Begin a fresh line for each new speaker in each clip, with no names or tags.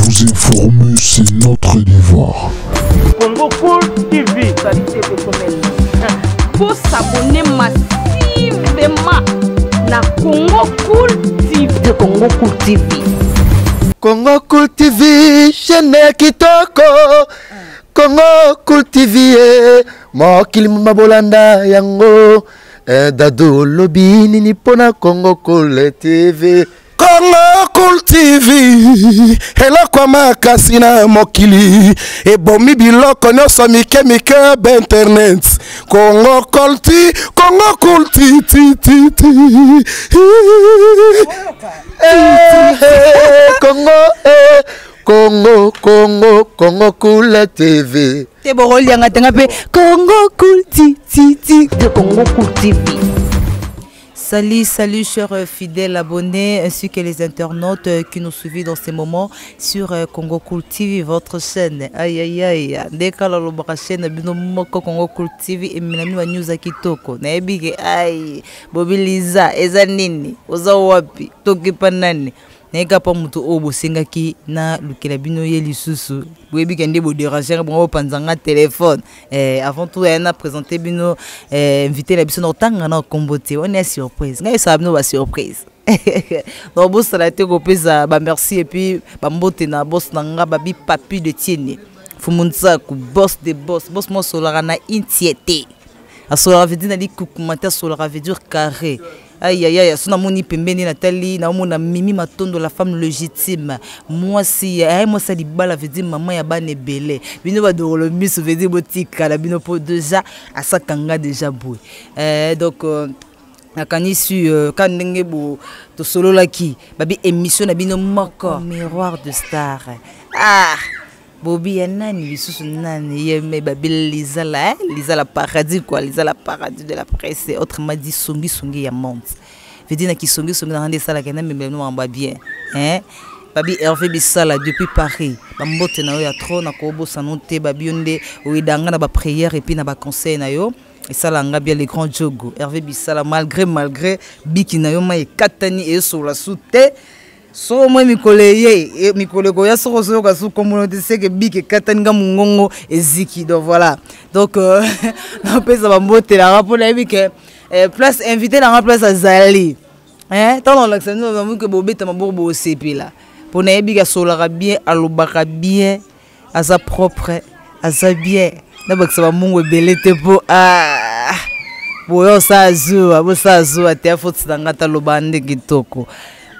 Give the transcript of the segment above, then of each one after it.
Vous informer, c'est notre devoir.
Congo Cool TV.
Vous s'abonner massivement na Congo Cool TV. De Congo Cool TV.
Congo Cool TV, chaîne kitoko. Congo Cool TV, eh. mokili mabolanda yango. Eh, Dado olobi nini pona Congo Cool TV?
Congo Cool TV eloko ya makasi na mokili ebomi biloko nyonso mike mike ba internet Congo Cool T Congo Cool T T T T.
Eh, eh, Congo eh, Congo Congo Congo Cool TV.
Te bokolianga te nga mpe Congo Cool T T T
de Congo Cool TV.
Salut, salut chers fidèles abonnés ainsi que les internautes qui nous suivent dans ces moments sur Congo Cool TV, votre chaîne. Aïe aïe aïe, ndeka la lobaka chaîne bino moko Congo Cool TV et minami wa news kitoko. Nayebi ke aïe, Bobi Liza, eza nini? Oza wapi? Tokipa nani? Nayeka pa moto oyo bosengaki na lukela bino ye lisusu. Boyebi ke nde bo déranger bango bopanza nga téléphone. Avant tout, na présenter bino invité na biso na otanga na kombo te. On est surprise. Ngai sa bino ba surprise. Donc bosala te kopesa ba merci et puis ba mbote na boss na nga babi papi de Tiene. Fumunzaku boss de boss, boss mo solara na intiété. Asolara veut dire na likukuma te, asolara veut dire carré. Aïe aïe aïe, sona moni pembeni Nathalie, na mona Mimi Matondo la femme légitime. Moi si, eh, moi ça libala veut dire maman ya bana ebele. Bino ba dorolo miso veut dire botika la bino po déjà asakanga déjà boy. Donc nakanisi ka ndenge bo tosololaki babi émission na bino moko miroir de star. Ah Bobi ya nani lisusu nani ye me babi Liza la, hein? Liza la paradis quoi, Liza la paradis de la presse, autrement dit songi songi ya monde. Veut dire na ki songi songi na rende sala kena membe no mamba bien, hein? Babi Hervé Bissala depuis Paris, ba mbote na yo ya trop na ko bosa no te babi yo nde oyedanga na ba prière et puis na ba conseil na yo. Et ça langa bien les grands jogo. Hervé Bissala malgré biki na yo ma ekatani et sur la soute. So moi mikolo ye, mikolo ko ya soko soko su kombo te seke biki ekatani nga mungongo eziki. Donc voilà. Donc na pesa ba mbote la rapport na yebi ke place invité na place azali. Hein, tant dans l'accent nous avons que bobeta maboko bo sepela. Pour na yebi ka solaka bien, alobaka bien, aza propre, aza bien. Na bakisa ba mungo ebele te po, ah, boyo sa zuwa, bo sa zuwa te afotsi na ngata loba nde kitoko.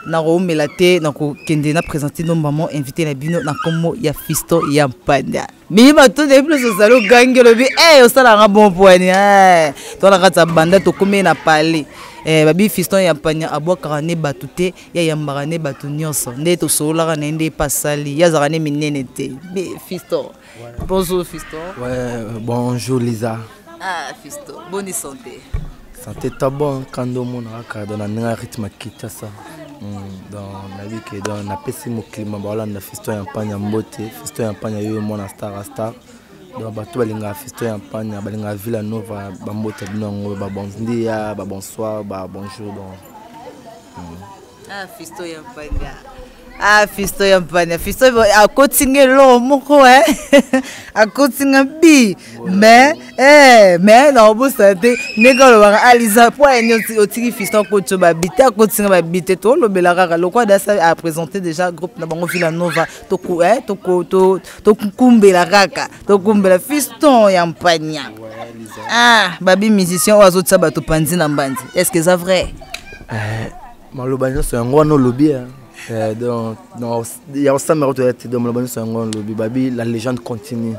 Na koumela te, na kokende na présenter no maman invité na bino na kombo ya Fiston ya Mpanda. Mimi bato de plus ozali ogangi olobi, eh, osala nga bon poignet, eh. To na kati ya banda tokomi na palais. Eh, babi Fiston ya Mpanda abwakaka ne bato te, ya yambaka ne bato nyonso. Nde tosololaka na ye nde pasali, ya azalaka ne minene te. Be, Fiston.
Ouais.
Bonjour Fiston.
Ouais, bonjour Lisa.
Ah Fiston, bonne santé.
Santé ta bon kando mona kaka dans na rythme Kinshasa. Dans na vie que dans na pesi mo climat ba landa Fiston ya Mpanya mbote, Fiston ya Mpanya yo mona star a star. Donc ba to balinga Fiston ya Mpanya, balinga Villa Nova ba mbote bino ngo ba bon dia, ba bonsoir, ba bonjour donc.
Ah Fiston ya Mpanya. Ah Fiston ya Mpanya, Fiston akotinga eloko moko, hein. Akotinga bi. Mais, eh, mais na obosa te ndenge olobaka Alisa po ayeni otiki Fiston akotio ba bite, akotinga ba bite, tolobela kaka lokwa dasa a présenté déjà groupe na bango Villa Nova, toko, eh, toko, to, tokumbela kaka, tokumbela Fiston ya Mpanya. Ah, babi musicien oyo azotia bato panzi na mbanzi. Est-ce que ça vrai?
Maloba nyonso yango wana olobi, hein. Donc, non, ya osambela koto ya te, donc maloba nyonso yango wana olobi. Babi, la légende continue.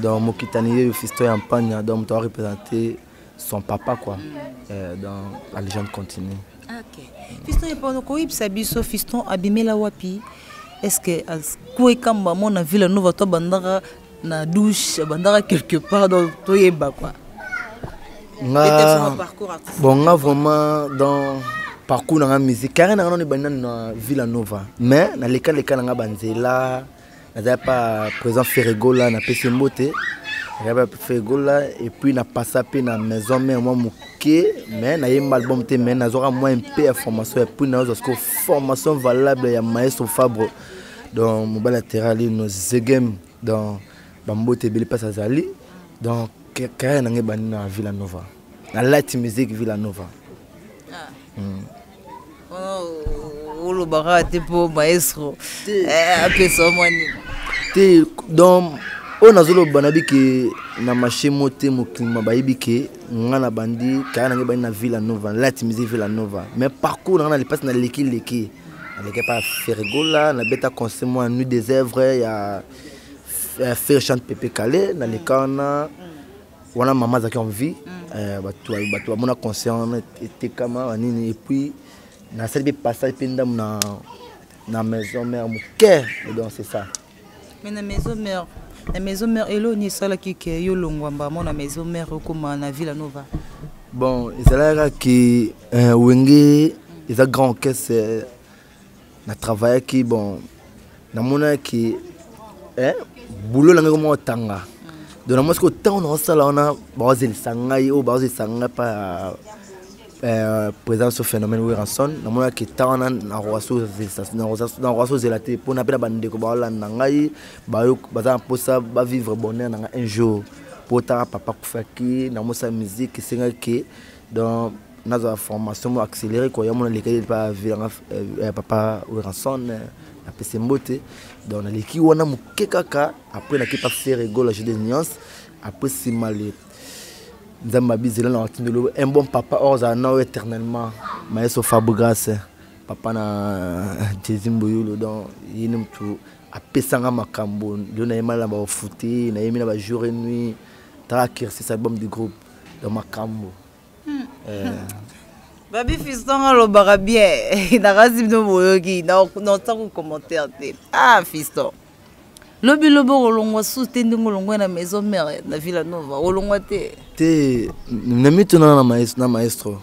Donc, Mokitani ye Fiston ya Mpanya, donc, moto a représenté son papa, quoi. Donc, la légende continue.
Ok. Fiston ya Mpanya, koyebisa biso, Fiston abimela wapi? Est-ce que kwekamba mona Villa Nova to bandaka na douche, bandaka quelque part, donc toyeba, quoi.
Nga,
Peut-être sur un parcours artistique.
bon, nga vraiment dans parcours na nga musique, carré na nga noni banda na Villa Nova, mais na leka leka na nga banzela, nazali pa président Ferregola na pesi mbote, nazali pa Ferregola et puis na passa pe na maison mère moi moke, mais na yemba album te, mais nazwaka moi un peu ya formation et puis nazwa siko formation valable ya maestro Fabre. Donc mobali ya teralino zegem, donc bambote ebele mpasi azali. Donc carrière na ngai ebandi na Villa Nova, na Light Music Villa Nova.
Ah. Olobaka te mpo maestro apesa mwa nini?
Te, donc oyo nazoloba, nayebi ke na marché mo te, mokili bayebi ke nga na bandi carrière na ngai ebandi na Villa Nova, Light Music Villa Nova. Mais parcours na nga na lipasi, naleki leki, naleki pa Ferre Gola, nabeta concert mwa Nuit des œuvres ya Ferre Chante Pepe Kale. Naleka wana wana, mama azalaki en vie. Bato bamona concert wana etekama banini. Et puis nasali mpe passage mpe ndambo na Maison Mère moke. Donc c'est ça.
Mais na Maison Mère, eloni esalaki ke yo longwa mbamo na Maison Mère, okóma na Villa Nova?
Bon, ezalaki ke Wenge eza grand orchestre. Na travaillaki, bon, namonaki boulot na ngai koma otanga. Donc namoni soki ntango naosala wana, baozelisa ngai oyo baozelisa ngai pa présence au phénomène Werrason. Namonaki ntango wana nakoka so ozela te, mpona mpe na bandeko baolanda ngai, baza na mposa bavivre bonheur na ngai un jour. Mpo otaka papa akufaki, namosala musique, esengaki donc nazwa formation mo accéléré koya mona lekaki pa vilanga papa Werrason, napesi mbote. Donc naleki wana moke kaka, après naki pa Ferre Gola, jeu de nuance. Après nsima le Nzambe abizela na watindelo un bon papa oyo ozala na oyo éternellement, maestro Fabregas, papa na Jésus Mboyolo. Donc ye nde motu apesanga makambo lelo nayema na baofute, nayemi na bajour et nuit, taka Kirsis, album du groupe. Donc makambo.
Babi Fiston alobaka bien, nakasi bino boyoki notako commentaire te. Ah, Fiston, lobi lobi okolongwa susu te ndenge olongwa na Maison Mère na Villa Nova, olongwa te.
Te, na mituna na maestro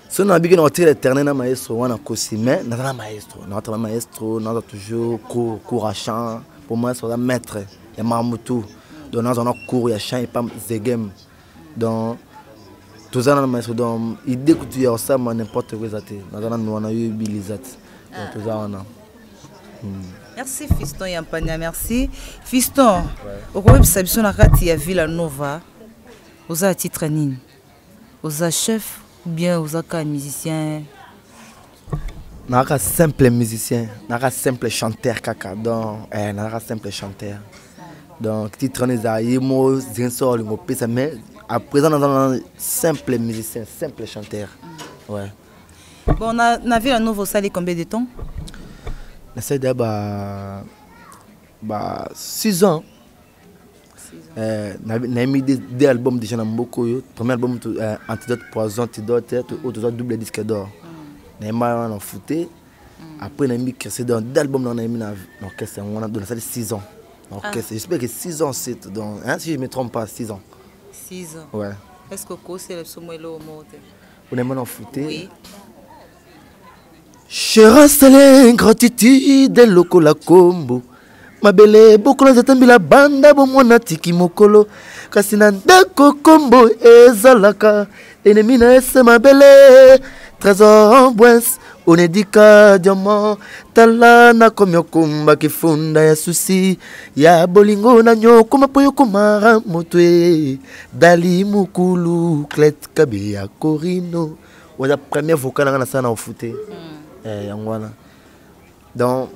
so nabiki na kotikala éternel na maestro wana kosi. Mais naza na maestro, naotala maestro, naza toujours cours à chant. Pour moi aza maître ya makambo tout. Donc naza na cours ya chant epa Zegem. Donc toza na maestro. Donc idée kutu ya kosala n'importe quoi eza te. Naza nanu wana, yo yebi liza te. Donc toza wana.
Merci Fiston Yampania, merci Fiston. Okoyebisa biso, na kati ya Villa Nova oza ya titre nini? Oza chef ou bien oza kaka musicien?
Nazaka simple musicien, nazaka simple chanteur kaka. Donc nazaka simple chanteur. Donc titre wana ezala ye mo zenge so olingo opesa, mais à présent naza na simple musicien, simple chanteur, ouais.
Bon, na Villa Nova osali combien de temps?
Nasali deya ba 6 ans. Nayemi deux albums déjà na mboka oyo. Premier album, Antidote Poison, Antidote oyo tozwa double disque d'or, nayemba wana na fute. Après nayembi Kerse. Donc deux albums nanga nayembi na orchestre yango wana. Donc nasali 6 ans na orchestre. J'espère que 6 ans, c'est donc, hein, si je me trompe pas, 6 ans.
6 ans?
Ouais.
Est ce que okosela biso mwa eloko moko te?
Onayemba na fute.
Oui.
Cherasele ingratitude lokola kombo mabele bokola nzete mbila banda bomwana tiki mokolo, kasi na ndako kombo ezalaka ennemi na ese mabele. Trésor Bwens onedika diamant, tala nakomi okumba kifunda ya susi ya bolingo na nyokoma mpo yokomara moto e dali mokulu clet kabe ya Corino. Oza première vocal nanga nasala na ofute. Yango wana. Donc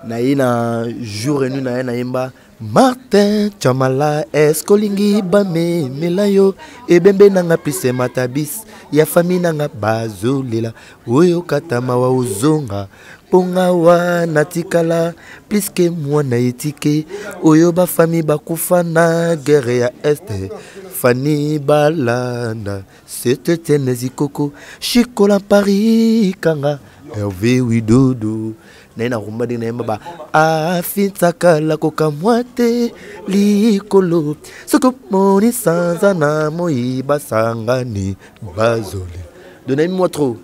naye na jour et nuit, naye nayemba Martin Chamala. Eske olingi bamemela yo ebembe nanga pise matabis ya fami nanga bazolela oyo kata mawa ozonga mponga wana tikala pliske mwana etike oyo bafami bakufa na guerre ya Este fani balanda setetene zikoko shikola Paris kanga Hervé Widodo. Naye na rumba ndenge nayemba ba afinzakala kokamwa te likolo soki omoni sanza na moi basangani bazoli. Donc nayembi mwa trop.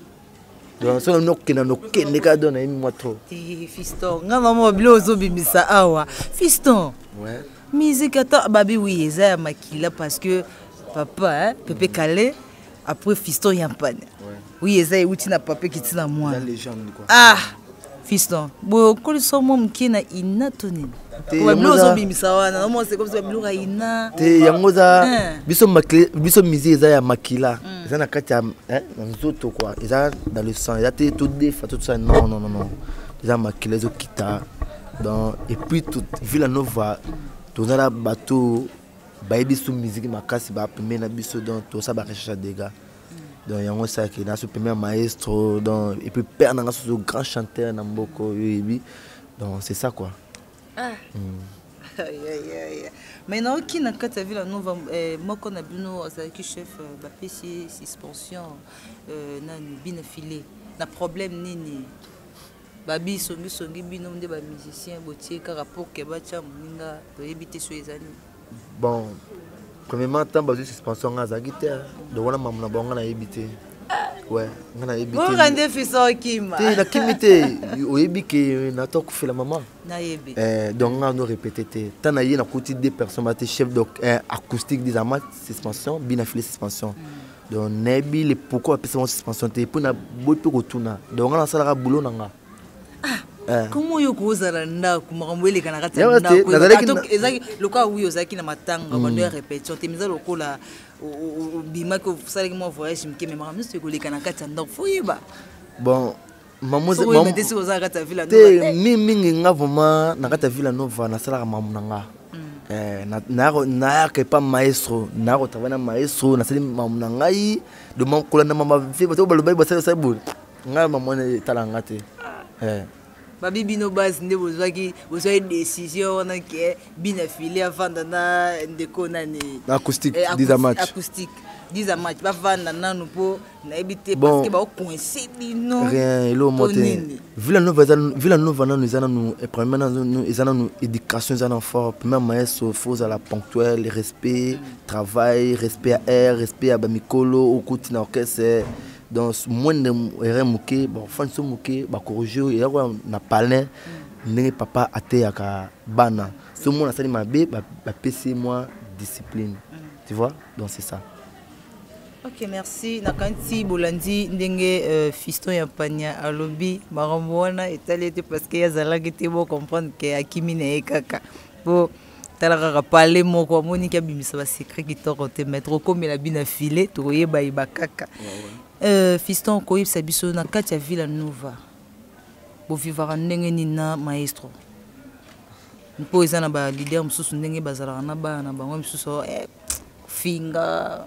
Donc soki nokenda nokende kaka. Donc nayembi mwa trop.
Te, Fiston, nga mama bilo ozobimisa awa, Fiston.
Ouais.
Musique ata babi, oui, eza ya makila parce que papa, hein, Pepe Kale, après Fiston Yampane. Oui, eza euti na papa ekiti na mwana.
Légende quoi.
Ah. Fiston, bokolisa mwa moke na ina to nini? Babilo ozobimisa wana omona c'est comme ça biloko ya ina
te, yango eza biso biso musique eza ya makila, eza na kati ya na nzoto quoi, eza dans le sang, eza te todefa to tosala. Non, non, non, non, eza makila ezokita. Donc et puis Villa Nova toza na bato bayebi so musique makasi, bapembeni na biso. Donc tosala barecherche ya dégâts. Donc yango esalaki na so pembeni ya maestro. Donc et puis père na nga soso grand chanteur na mboka oyo oyebi. Donc c'est ça quoi.
Ah. Mais naoki na kati ya Villa Nova, moko na bino azalaki chef, bapesi suspension, nani, bina file na problème nini? Babi songisongi, bino nde bamusicien botie kaka pour ke batya moninga, toyebi te so eza nini.
Bon, premièrement, ntango bazwi suspension, nga azalaki te. Donc wana mamu na bango, nga nayebi te. Ouais, nga nayebi.
Oyoka nde fisa okima.
Te, nakimi te. Oyebi ke nato akufela mama.
Nayebi.
Donc nga no répété te. Ntan na ye nakuti deux personnes bate chef donc acoustique dizama suspension, bina file suspension. Donc nayebi le pourquoi bapesa bango suspension te, mpo na boyi mpe kotuna. Donc nga nasalaka boulot na nga.
Komo oyo kozala ndako, makambo eleka na kati ya ndako ezalaki lokola wi ozalaki na matanga, bando ya répétition te, eza lokola obimaki, osalaki mwa voyage moke, me makambo nyonso ekoleka na kati ya ndako, fo oyeba.
Bon,
te soki oza na kati ya Villa.
Te, mingi nga vraiment na kati ya Villa Nova nasalaka mamu na nga. Nayaka epa maestro, naya kotravaille na maestro, nasali mamu na ngai. Donc kolanda mama bato balobaki basali basali boye, ngai mamu wana etala nga te.
Babi bino base nde bozwaki décision wana ke bina file avanda na ndeko nani?
Na acoustique 10 match.
Acoustique 10 match, bavanda nanu mpo nayebi te parce que baocoince bino.
Rien, eloko mo te. Villa Nova eza Villa Nova nanu, eza nanu premièrement nanu eza nanu éducation eza nanu fort. Première maestro, faut ozala ponctuel, respect, travail, respect ya air, respect ya bamikolo okuti na orchestre. Donc moindre erreur moke, bon, fani so moke, bacorrige oyo eya koya na palin ndenge papa ateyaka bana. So mwana asali mabe, bapesi mwa discipline, tu vois. Donc c'est ça.
Ok, merci. Nakanisi bolandi ndenge Fiston ya Panya alobi makambo wana etali ete parce que ye azalaki te. Bocomprendre ke akimi na ye kaka po tala kaka pale moko amoniki abimisa basecret kitoko te. Mais tokokomela bino file, tokoyebayeba kaka. Fiston, koyebisa biso na kati ya Villa Nova bovivaka ndenge nini na maestro? Mpo eza na baleader mosusu ndenge bazalaka na bana na bango misusu, finga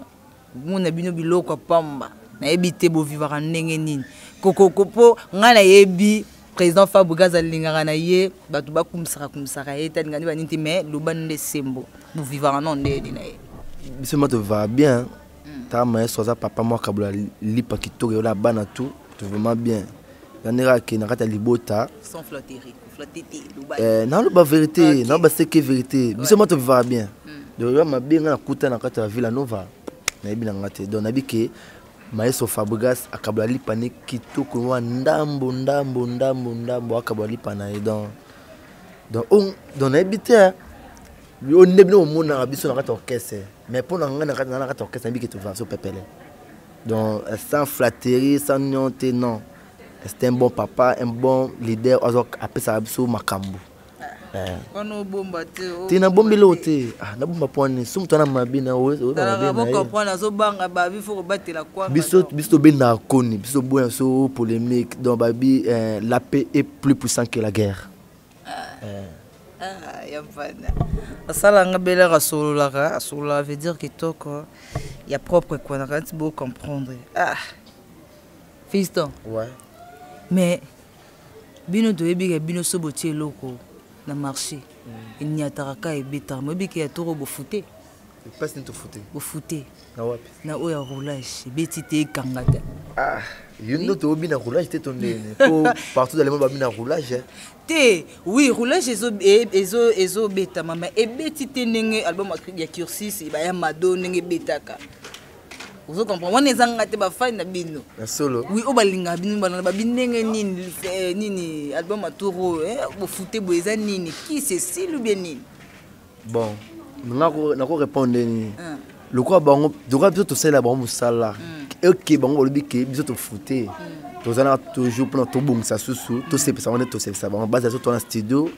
mona bino biloko ya pamba. Nayebi te bovivaka ndenge nini kokoko, mpo ngai nayebi président Fabregas alingaka na ye bato bakumisaka kumisaka ye te, alingaka nde banini te. Mais loba nde sembo, bovivaka no ndeni na ye?
Biso ma tovivaka bien. Taka maestro aza papa moko akabola lipa kitoko eyola bana tout, vraiment bien. Ya ndenge akende na kati ya libota.
Sans flatterie, flatter te, loba.
Naloba vérité, naloba seke vérité. Biso ma tovivaka bien. Donc ya mabe nga nakuta na kati ya Villa Nova, nayebi na nga te. Donc nayebi ke maestro Fabregas akabola lipa ne kitoko mwa ndambo ndambo ndambo ndambo, akabola lipa na ye. Donc nayebi te yo nde bino omonaka biso na kati ya orchestre, mais mpo na ngai na kati ya orchestre, nayebi ke tovivaka so pepele. Donc sans flatterie, sans nion te, non, c'est un bon papa, un bon leader, azo apesaka biso makambo.
Wana obomba te.
Te, nabombi eloko te. Nabomba mpo wani so moto wana mabe na
bocomprendre, azobanga babi, fo kobatela kwanga.
Biso tobendaka koni, biso toboya so polémique. Donc babi la paix est plus puissant que la guerre.
Ya mpana asalanga belaka, asololaka, asololaka, veut dire kitoko ya propre quoi. Nakanisi bocomprendre. Ah, fiston.
Ouais.
Mais bino toyebi ke bino so botie eloko na marché, eniataka ka, ebetaka. Moyebi ke ya toko bofute.
Mpasi nini tofute?
Bofute.
Na wapi?
Na oyo ya roulage, ebeti te, ekanga te.
Ah, yo ndo toyobi na roulage te to ndeni? Po partout dans le monde babi na roulage.
Te, oui, roulage ezobetama, mais ebeti te ndenge album ya Cursis baya Mado ndenge ebetaka. Ozo comprendre wana ezanga te bafani na bino.
Na solo.
Oui, oyo balingaka bino balanda babi ndenge nini, nini album atour oyo bofute boye, eza nini, kisi esili ubie nini?
Bon, nako répondre nini? Lokola bango, lokola biso tosalela bango mosala, eke bango balobi ke biso tofute. Tozalaka toujours mpona tobongisa susu, tosepesa bango nde tosepesa bango. Base ya so toza na studio,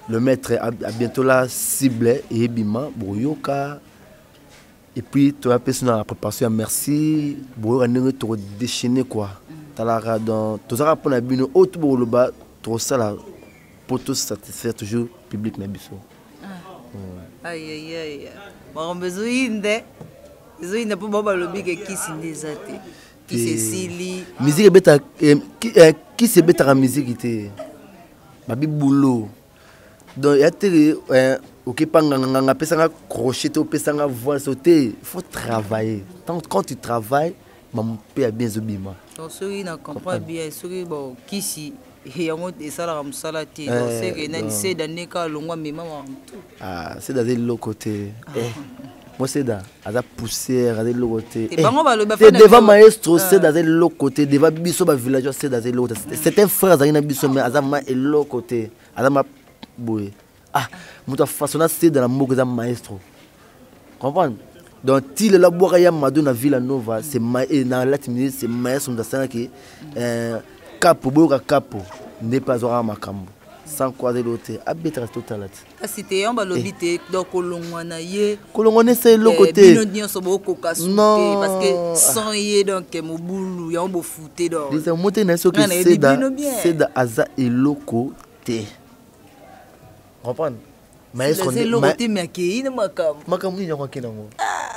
le maître a bientôt la cible eyebima, boyoka. Et puis toya mpe so na préparation ya merci, boyoka ndenge tokodéchaîner quoi. Talaka, donc tozalaka mpona bino oyo to bokoloba, tokosala mpo tosatisfaire toujours public na biso.
Ayayaya, makambo ezoyinde, ezoyinda, mpo bao balobi ke kisi nde eza te, kisi esili.
Musique ebetaka, kisi ebetaka musique te, babi boulot. Donc ya te, okepa nganganganga apesanga crochet te, opesanga voix so te. Il faut travailler. Tant quand tu travailles, mamu mpe ya bien ezobima.
Donc soki na comprend bien, soki bon, kisi yango esalaka mosala te, donc seke nani Seda nde kaka longwa mema makambo tu?
Ah, Seda aza eloko te. Mo Seda aza poussière, aza eloko te.
Bango balobi
te devant maestro. Seda aza eloko te devant biso bavillageois. Seda aza eloko te. C'est un frère, azalaki na biso, mais aza ma eloko te, aza ma boye. Ah, moto afaçonna Seda na mboka eza maestro, comprendre? Donc ti lelo abwaka ya Mado na Villa Nova, c'est na lati minute, c'est maestro moto asalaki kapo. Boyoka kapo nde mpe azwaka makambo sans quoi aza eloko te, abetaka totala te.
Kasi te, yango balobi te, donc kolongwa na ye.
Kolongwa na esa eloko te.
Bino nyonso bokoka su te, parce que sans ye, donc mobulu yango bofute donc.
Lisa mote na ye, soki Seda, Seda aza eloko te, comprendre?
Maestro eloko te, me akei na makambo.
Makambo nini yango akei nango?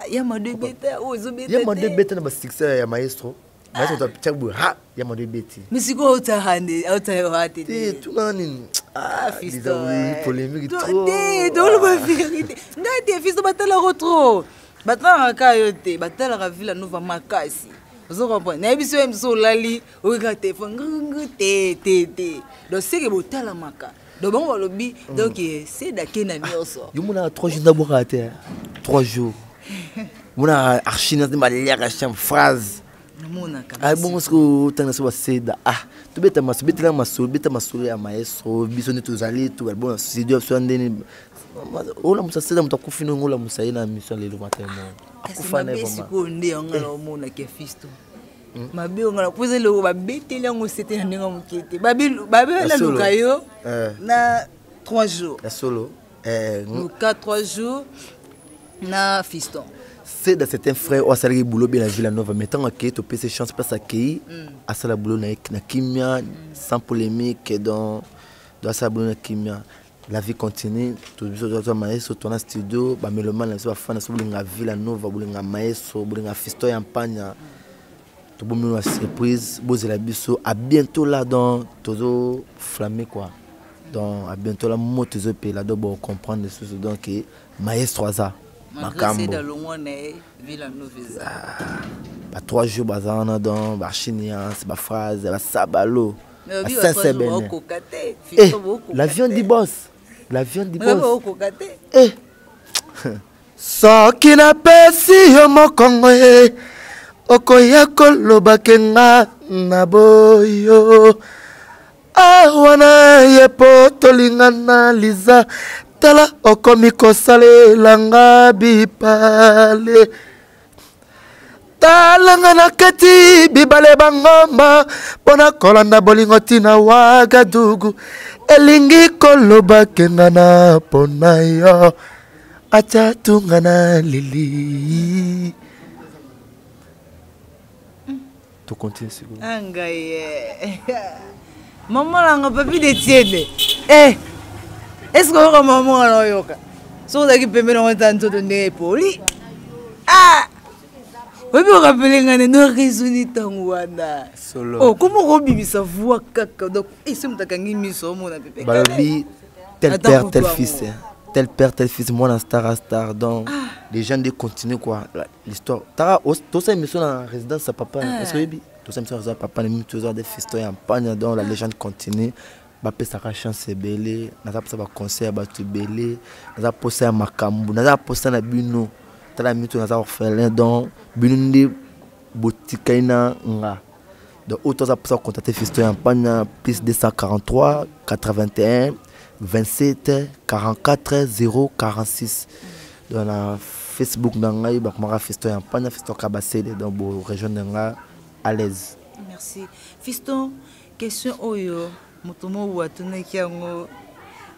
Ya Mado ebeta oyo ezobeta.
Ya Mado ebeta na basuccès ya maestro. Maestro tia boye, ha, ya Mado ebeti.
Mais sikoyo otahande te.
Te, tuna nini? Polémique trop.
Te, toloba vérité ngai te, Fisto. Batalaka trop, batalaka kaka yo te, batalaka Villa Nova makasi, ozo comprendre? Nayebi so ye mosusu olali, okeka telefone ngungu te te te. Donc seke botalamaka, donc bango balobi, donc Seda ke na nyonso.
Yo monaka 3 jours nabwakaka te, 3 jours monaka archine nde baliaka chambre phrase.
Namonaka.
Bongo soki otanga so baseda, ah, tobeta masolo, betela masolo, beta masolo ya maestro. Biso nde tozali bon na studio biso ndeni olamusa Seda, moto akufi ndenge olamusa ye na mission lelo matin mo
akufa na ye. Sikoyo nde yango na omonaka ya Fisto mabe onga na poza eloko babeteli yango sete na ndenge moke te, babeluka yo na 3 jours.
Ya solo.
Luka 3 jours na Fiston.
Seda, c'est un frère oyo asalaki boulot bien na Villa Nova, mais ntango akei, topesi chance place, akei asala boulot na ye na kimia, sans polémique. Donc do asala boulot na kimia, la vie continue. Biso tozwa maestro, tona studio, bamélomane na biso, bafan na biso, bolinga Villa Nova, bolinga maestro, bolinga Fiston ya Mpanya, tobomi na surprise. Bozela biso, à bientôt là. Donc tozo flamme quoi, donc à bientôt là, moto ezopela, donc bocomprendre lisusu. Donc maestro aza makambo ba 3 jours baza wana, donc bachiniance, baphrase, basabalo,
basaint-sebene.
L'avion du boss, l'avion du boss. Eh, soki napesi yo mokongo, ye okoya koloba ke nga na boyo awa na ye po tolingana. Liza, tala, okomi kosalela nga bipale. Talanga na kati bibale bangomba mpo na kolanda bolingo ntina Wagadugu. Elingi koloba kenga na mpo na yo atya tunga na lili. Tocontinue sikoyo.
Angai mama nanga papi de tiende, eh, est ce que oyoka mama wana? Oyoka soki ozalaki pembeni yango ta nzoto ndenge epoli. Ah, oyebi okapele ngai nde raisonne ntango wana.
Solo.
Koma okobimisa voix kaka, donc esi moto akangi miso, omona pepe.
Balobi tel père tel fils, tel père tel fils, mwana star a star. Donc les gens de continuer quoi, l'histoire. Tara tosa émission na résidence ya papa. Est ce que oyebi tosa émission na résidence ya papa na mimi? Toza de Fiston ya Mpanya. Donc la légende continue. Bapesaka chance ebele, naza mposa baconseil ya bato ebele, naza mposa ya makambo, naza mposa na bino. Tala mito, naza orphelin, donc bino nde botikali na nga. Donc oyo toza mposa contacter Fiston ya Mpanya, plus 243 81 27 44 046. Donc na Facebook na ngai bakomaka Fiston ya Mpanya, Fiston Kabasele. Donc bo rejoindre nga à l'aise.
Merci fiston. Question oyo moto moko atunaki yango,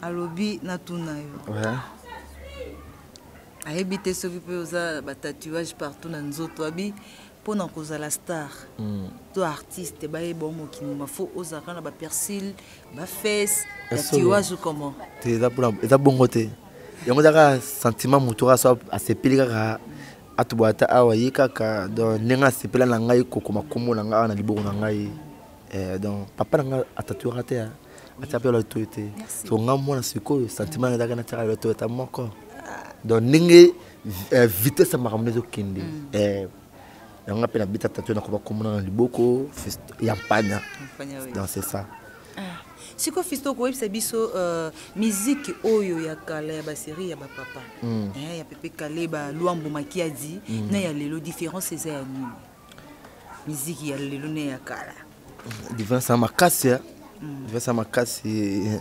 alobi natuna yo. Ayebi te soki mpe oza batatouage partout na nzoto. Abi mpona kozala star to artiste, bayeba o mokili ma, fo ozalaka na bapercil, bafesse, tatouage ou comment?
Te, eza bongo te. Yango eza kaka sentiment. Moto kaka so asepeli kaka atoboya ata awa ye kaka. Donc ndenge asepela na ngai kokoma kombo na ngai awa na liboko na ngai. Donc papa na ngai atatouaka te, atia mpe latoyi te. So nga mwana sikoyo, sentiment na ezalaka natiaka latoyi ata moko. Donc ndenge vitesse ya makambo ezokende, yango nga mpe nabeta tatouage, nakoba komona na liboko ya mpanya. Donc c'est ça.
Sikoyo fiston, koyebisa biso miziki oyo ya kala ya basérie ya bapapa, ya Pepe Kale, Balwambo Makiadi, na ya lelo, différence eza ya nini, miziki ya lelo na ya kala?
Différence ya makasi, différence ya makasi.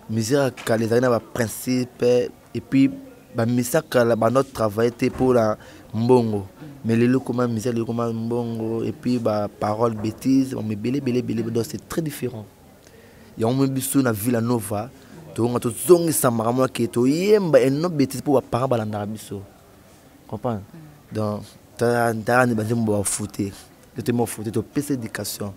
Musique ya kala ezali na baprincipe, et puis bamisa kala bando travaille te mpona mbongo, mais lelo koma musique, lelo koma mbongo et puis baparole bêtise ebele ebele ebele. Donc c'est très différent. Yango moi biso na Villa Nova toyonga tozongisa makambo ake toyemba eno bêtise mpo baparent balandaka biso, comprendre. Donc tala nde banzembo bafute te, mofute topesa éducation.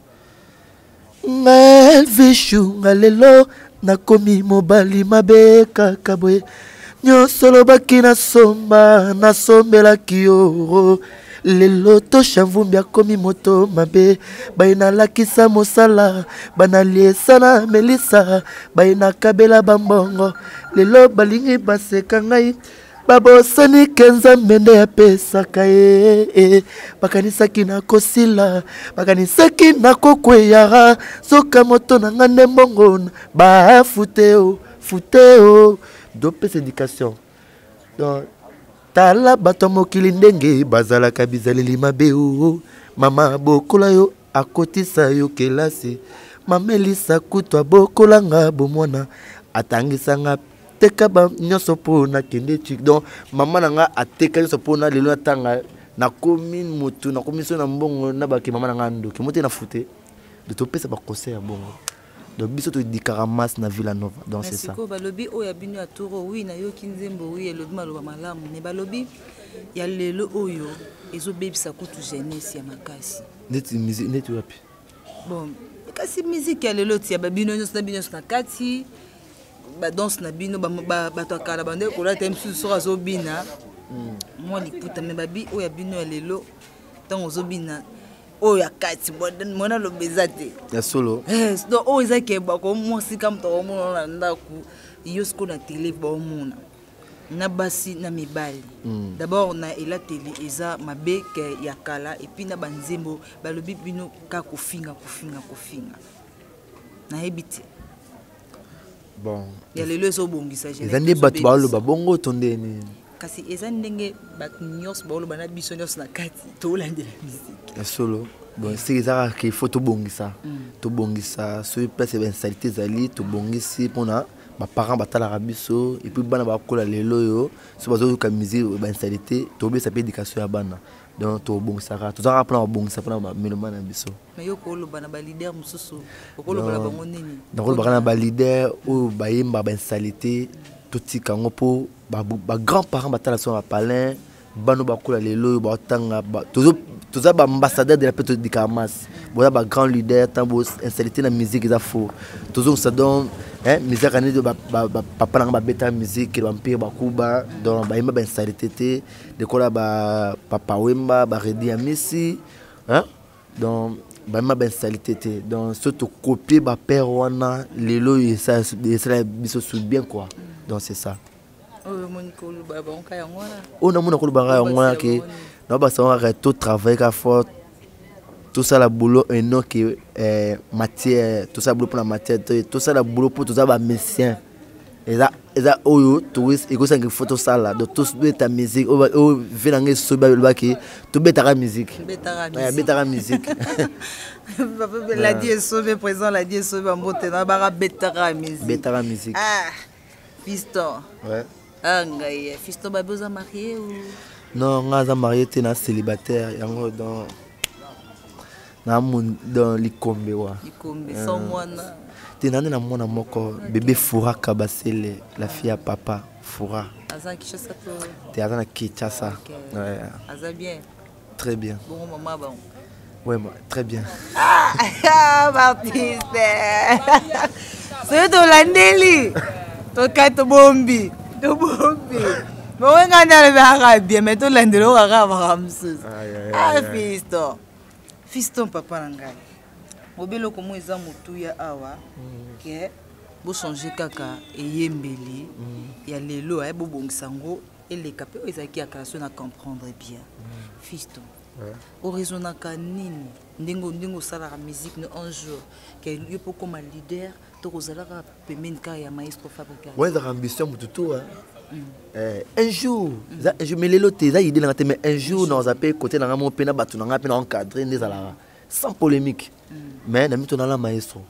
Melvishunga lelo nakomi mobali mabe kaka boye. Nyonso olobaki nasomba, nasombelaki yo. Lelo tosha mvumbi akomi moto mabe. Baye nalakisa mosala, banaliesa na melisa, baye nakabela bambongo, lelo balingi baseka ngai. Babosani ke Nzambe nde apesaka ye. Bakanisaki nakosila, bakanisaki nakokweyaka, soka moto na nga nde mbongo bafute o fute o. Dopesa éducation. Donc tala bato ya mokili ndenge bazalaka bizaleli mabe o. Mama bokola yo, akotisa yo kelasi. Mama Elisa kutu abokolanga bomwana, atangisanga, teka ba nyonso mpo nakende tik. Donc mama na nga ateka nyonso mpo na lelo natanga, nakomi motu, nakomi so na mbongo na bake. Mama na nga ndoki mo te na fute de topesa baconseil ya bongo. Donc biso todikaka masse na Villa Nova. Donc c'est ça.
Sikoyo balobi oyo ya bino ya toro, wi nayoki nzembo, wi elobi maloba malamu, me balobi ya lelo oyo ezobebisa kutu jeunesse ya makasi.
Neti musique neti wapi?
Bon, kasi musique ya lelo tia babino nyonso na bino nyonso na kati badanse na bino. Bato ya kala bande kolata ye mosusu soki azobina mwa liputa, me babi oyo ya bino ya lelo, ntango ozobina oyo ya kati, mwana aloba eza te.
Ya solo.
Donc oyo eza ke bakomwasika moto akomona na ndako yo, sikoyo na tele baomona na basi na mibali. D'abord na elateli eza mabe ke ya kala, et puis na banzembo balobi bino ka kofinga, kofinga, kofinga, nayebi te.
Bon.
Ya lelo ezobongisa?
Eza nde bato baloba bongo to ndeni?
Kasi eza ndenge bato nyonso baoloba na biso nyonso na kati tolandela musique.
Ya solo. Bon, seke eza kaka ke faut tobongisa, tobongisa soki place ya bainsalité ezali, tobongisi mpona baparent batalaka biso. Et puis bana bakola lelo oyo, so bazoyoka musique bainsalité, tobesa mpe éducation ya bana. Donc tobongisaka, tozalaka mpona kobongisa mpona bameloma na biso.
Me yo koloba na baleader mosusu, okoloba na bango nini?
Nakolobaka na baleader oyo bayemba bainsalité, totika yango mpo bagrand parent batala biso na bapalin. Bano bakola lelo oyo baotanga, toza baambassadeur de la paix, todikaka masse. Boza bagrand leader, ntango insécurité na musique eza faux, tozongisa. Donc musique neti papa nanga babeta musique bampire bakuba, donc bayemba bainsécurité te lokola bapapa Wemba, baredi ya misi, donc bayemba bainsécurité te. Donc so tokopie bapère wana lelo oyo, esala biso su bien quoi. Donc c'est ça.
Oyo omoni koloba bango ka yango wana?
Oyo namona kolobaka yango wana ke naobasa kaka totravaille ka fort, tosala boulot eno ke matière, tosala boulot mpona matière, tosala boulot mpo toza bamusicien. Eza oyo ekosanga fo tosala. Donc tobeta musique oyo ve na ngai esobi, balobaki tobetaka musique, betaka musique.
Ladi Esobe, président Ladi Esobe, bambote na baka, betaka musique.
Betaka musique.
Ah, fiston.
Ouais.
Ah ngai fiston, babi oza marié ou?
Non, nga aza marié te, na célibataire. Yango donc Na dans likombe wa.
Likombe sans mwana.
Te nani na mwana moko bébé Foura Kabasele, la fille à papa Foura.
Aza Kinshasa to.
Te aza na Kinshasa.
Okay.
Ouais.
Aza bien.
Très bien.
Bon maman bon.
Ouais, moi, très bien.
Ah, artiste. Soki tolandeli tokai tobombi tobombi bongo ngai nde alobaka bien mais tolandeli oyo kaka makambo mosusu. Ah, fiston, fiston, papa na ngai, obi eloko mo eza motuya awa ke bochange kaka eyembeli ya lelo aye bobongisa yango eleka mpe oyo ezalaki ya kala. So na comprendre bien, fiston, oraisonnaka nini ndenge osalaka musique no un jour ke yo mpo okóma leader to kozalaka pembeni kaka ya maestro Fabregas?
Wana ezalaka ambition ya motu to un jour eza un jour, mais lelo te. Eza idée nanga te, mais un jour naoza mpe côté nanga mo mpe na bato nanga mpe na encadre nde ezalaka sans polémique. Mais na mito nala maestro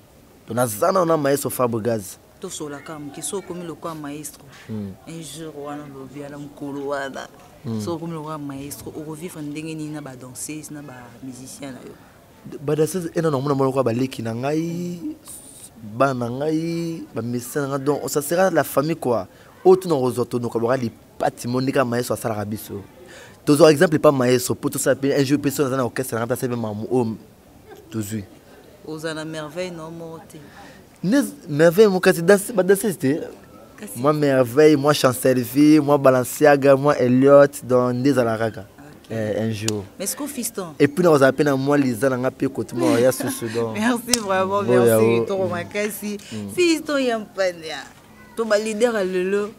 to naza nano na maestro Fabregas.
Tosolaka moke. So okomi lokola maestro un jour wana, olobi ana mokolo wana, so okomi lokola maestro, okovivre ndenge nini na badanseuse, na bamusicien na yo?
Badanseuse ena namona mona lokola baleki na ngai, bana na ngai, bamusicien na ngai. Donc ça sera la famille quoi. Oyo tuna kozwa tonoka boka lipati mo ndenge maestro asalaka biso. Tozwa exemple epa maestro mpo tosala mpe un jour mpe so naza na orchestre na ngai mpe asala mpe mamu oyo tozwi.
Oza na merveille na moko te?
Nde merveille mo kasi badanseuse te. Moi merveille, moi Chancelvie, moi Balenciaga, moi Elliot. Donc nde ezalaka kaka un jour.
Mais ce que fiston.
Et puis nakozala mpe na mwa liza na nga mpe kote mwa ya susu donc.
Merci vraiment, merci toko makasi, fiston ya mpania. To baleader ya lelo,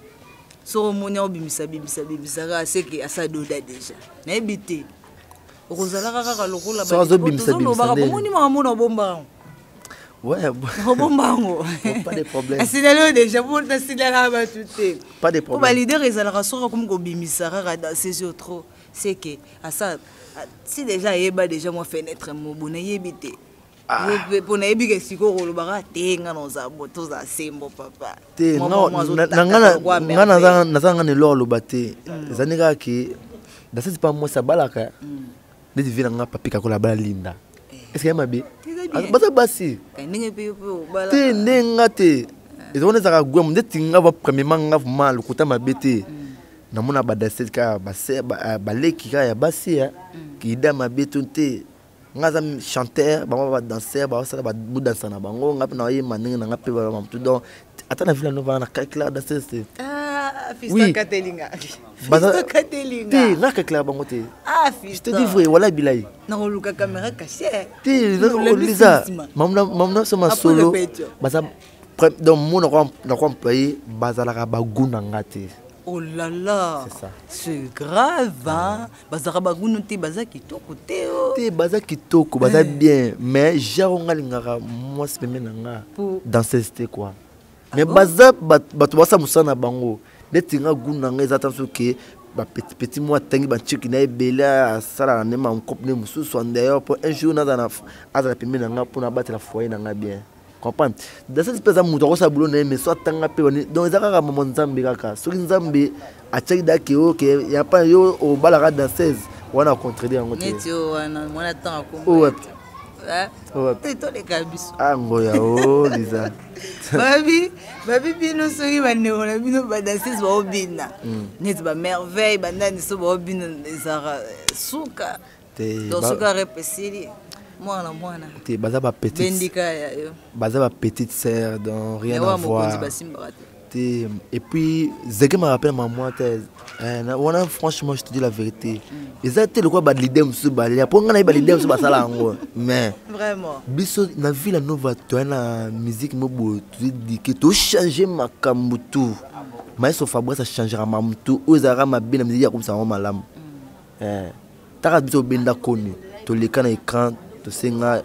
soki omoni aobimisa bimisa bimisa kaka, seke asa doda déjà. Nayebi te okozalaka kaka lokola
So azobimisa bimisa
tozolobaka
ndeni.
Bomoni makambo na obomba yango.
Ouais.
Obomba yango.
Pas de problème.
Asinali oyo déjà mpo nasinalaka bato te.
Pas de
Po
problème.
baleader ezalaka soki akomi kobimisa kaka danseuse oyo trop, c'est que asa si déjà ayeba déjà mwa fenêtre mobo nayebi te. Mpo nayebi ke sikoyo kolobaka te, nga na oza bo tozala sembo papa.
Te.
Mwa mwa
nga
azotata
nga naza nga na eloko aloba te. Eza nde kaka ke danseuse mpa mwasi abalaka neti vie na nga papi kakola abala Linda. Est ce que ya mabe?
Eza bien.
Baza basi.
Ka ndenge mpe yo mpe obala.
Te, nde nga te, eza wana ezalaka gwem ndeti nga va premièrement nga vraiment lokuta mabe te. Namona badanseuse kaka baleki kaka ya basi ya kida mabe to te. Nga aza chanteur, bango badanser, baosala bodansa na bango, nga mpe nayema ndenge na nga mpe bamamutu. Donc ata na Villa Nova na calculaka danseuse te.
Ah, fiston.
Oui.
Katelinga, fiston, katelinga.
Te, nga calculaka bango te.
Ah,
Je te
fiston.
dis vrai, wala bilai.
Nakoluka caméra cachée.
Te, liza mamuna so masolo baza donc mo nako employé bazalaka bagu na nga te.
Oh là là.
C'est ça.
C'est grave, hein. Bazalaka bagunu te, baza kitoko te oh.
Te, baza kitoko, baza bien, mais genre nga alingaka mwasi pembe na nga danseuse te quoi. Mais baza bato basala mosala na bango neti nga gu na nga eza ta soki bapetit petit mwa atangi bantiki na ebele asalaka nde makope nde mosusu en dehors mpo un jour nazala azala pembeni na nga mpona abatela foyer na nga bien comprendre. Danseuse mpe aza moto akosala boulot na ye, mais so atanga mpe donc eza kaka mamo Nzambe kaka. Soki Nzambe atiaki dake oke ya pa yo obalaka danseuse wana, acontredire yango te.
Neti oyo wana mwana ntango.
Oyo wapi? Oyo wapi?
Te, toleka biso.
Ah, ngoya o Liza.
Babi bino soki bandeko na bino badanseuse baobina neti bamerveille, bandani so baobina, ezalaka suka.
Te.
Donc soki arep esili, mwana mwana.
Te, baza bapetite.
Bendika ya yo.
Baza bapetite sœur, donc rien à
mokonzi
voir.
Basimbaka te.
Te, et puis zeke me rappelle ma te wana franchement, je te dis la vérité, eza te lokola baleader mosusu balia mpo ngai nayebi baleader mosusu basala yango, mais
vraiment
biso na Villa Nova toya na musique mo boye tozodike tochange makambo tu. Maestro Fabrice achangera makambo tu oyo ezalaka mabe na musique, akomisa yango malamu. Taka biso obenda koni toleka na écran, tosenga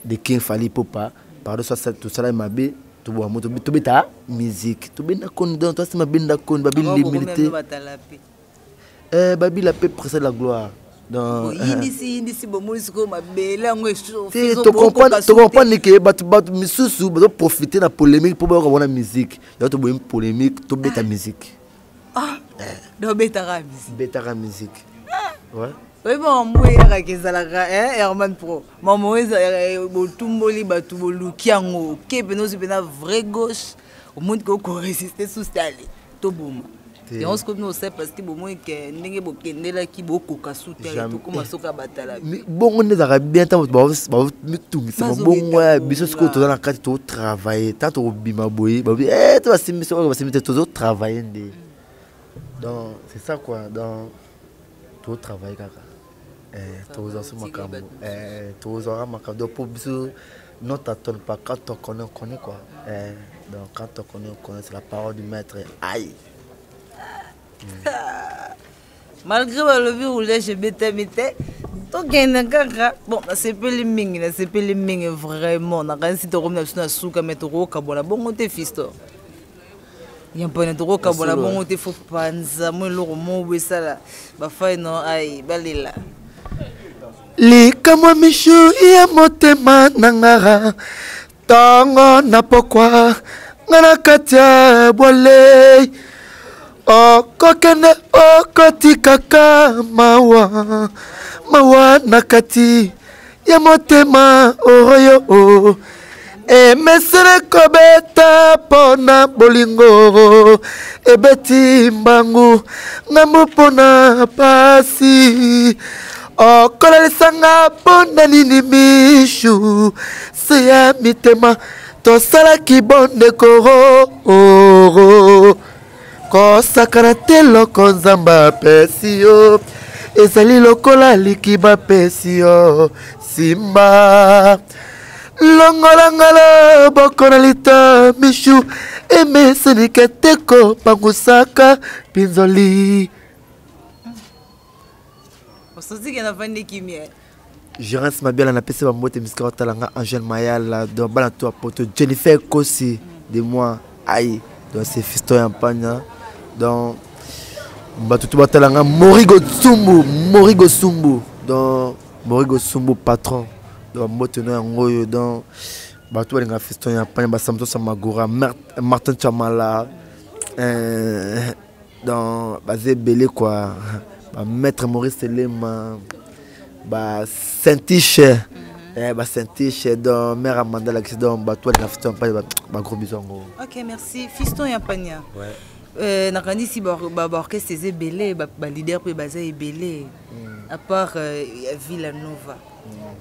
de King Fally Ipupa pardon, tosala mabe, toboma moto, tobeta musique, tobenda koni. Donc toasima benda koni babi l'humilité.
Batala mpe.
Babi la paix précède la gloire. Donc
Oyindisi yindisi, bomoni sikoyo mabele yango.
Te, tocomprendre ke bato misusu bazoprofite na polémique mpo bayoka wana musique yango. Toboyemi polémique, tobeta musique.
Ah, donc obetaka musique.
Betaka musique, ouais.
Oyebi makambo eyakaka ezalaka Herman Pro, makambo oyo botumboli bato, boluki yango oke mpena, ozwi mpena vrai gauche, omoni ke okoresiste susi te, ale toboma yango. Sikoyo bino osala parce que bomoni ke ndenge bokendelaki bokoka su te, tokóma soki abatala.
Bongo nde ezalaka bien ntango bamitungisa mabongo ya biso. Sikoyo toza na kati, totravaille. Ntango tokobima boye, babi to basimbi biso oyo basimbi te, tozotravaille nde. Donc c'est ça quoi. Donc totravaille kaka, tozwa so makambo, tozwaka makambo. Donc po biso non tâtonne pas. Quand on connaît, on connaît quoi. Donc quand on connaît, on connaît, c'est la parole du maître, aïe.
Malgré balobi roulage ebetami te, tokende kaka. Bon, nasepeli mingi, nasepeli mingi vraiment. Nakanisi tokomi na biso na suka, me tokokabola bongo te, Fiston Yampane, tokokabola bongo te. Fo panza mo eloko moko bo esala bafai no ai balela.
Likamwa mishu ya motema na ngara, ntongo na pokwa nga na kati ya bwale, okokende okotikaka mawa mawa na kati ya motema oyo emesene kobeta mpo na bolingo, ebeti mbangu ngambu mpo na pasi. Okolalisanga mpo na nini mishu se ya mitema? Tosalaki bondeko, kosakana te. Loko Nzambe apesi yo ezali lokola likiba apesi yo, simba longolanga loboko na lita mishu emesenike te kopangusaka mpinzoli.
Osotike nafandi kimia.
Gérance Mabiala, napesi bambote misika otala nga, Angèle Mayala, donc bana to poto, Jennifer Kosi de moi, aïe. Donc c'est Fiston Yampanya. Donc bato to batala nga, Morigo Tsumbu, Morigo Sumbu, donc Morigo Sumbu patron, donc mbote no yango oyo. Donc bato balinga Fiston Yampanya, basamso Samagora, Martin Chamala, donc baza ebele quoi, bamaître Maurice Elema, basaintiche, basaintiche, donc mère Amanda Lakisi. Donc bato balinga Fiston Yampanya, bagros biso yango.
Ok, merci Fiston Yampanya. Ouais. Nakanisi baorchestre eza ebele, baleader mpe baza ebele. À part ya Villa Nova,